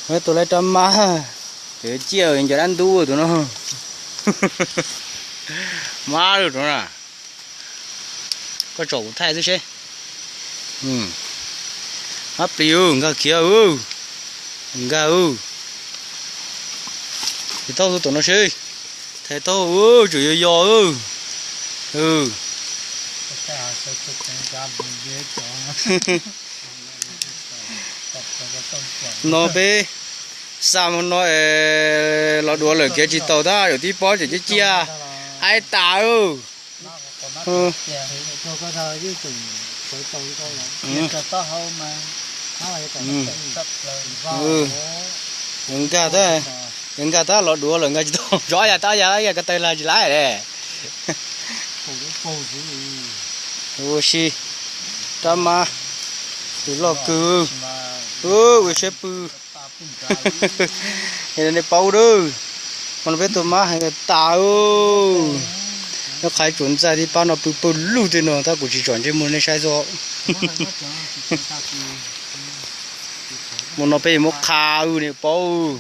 Tus lawv rab mab, cov ciaj nco dab ntub tus no. Mab lawm rau na. Koj tsom kuv thaij xwb seb. Mab plis, nkag khiav, nkag. Thaij tau tom no seb. Thaij tau, tseem yog yos. No peb xa mus no es los duav lawm khiav tsis tau tab, yawm tib pob tseem ciaj ciaj. Hais tas. Nkag tab, nkag tab los duav lawm nkag tsis tau, tso ya tab ya ya ko taw lag tsis laib. Ua si, rab mab, tus loj kawg. Ua siab pw. Nej paub dab, hmo no peb tua mab heev tas. Nyob qhov tsuas ntxaij tib pab no pw pawg lug tej no tab kuv tsis tsom ntsej muag nej saib xwb. Hmo no peb yuav muab qha, nej paub.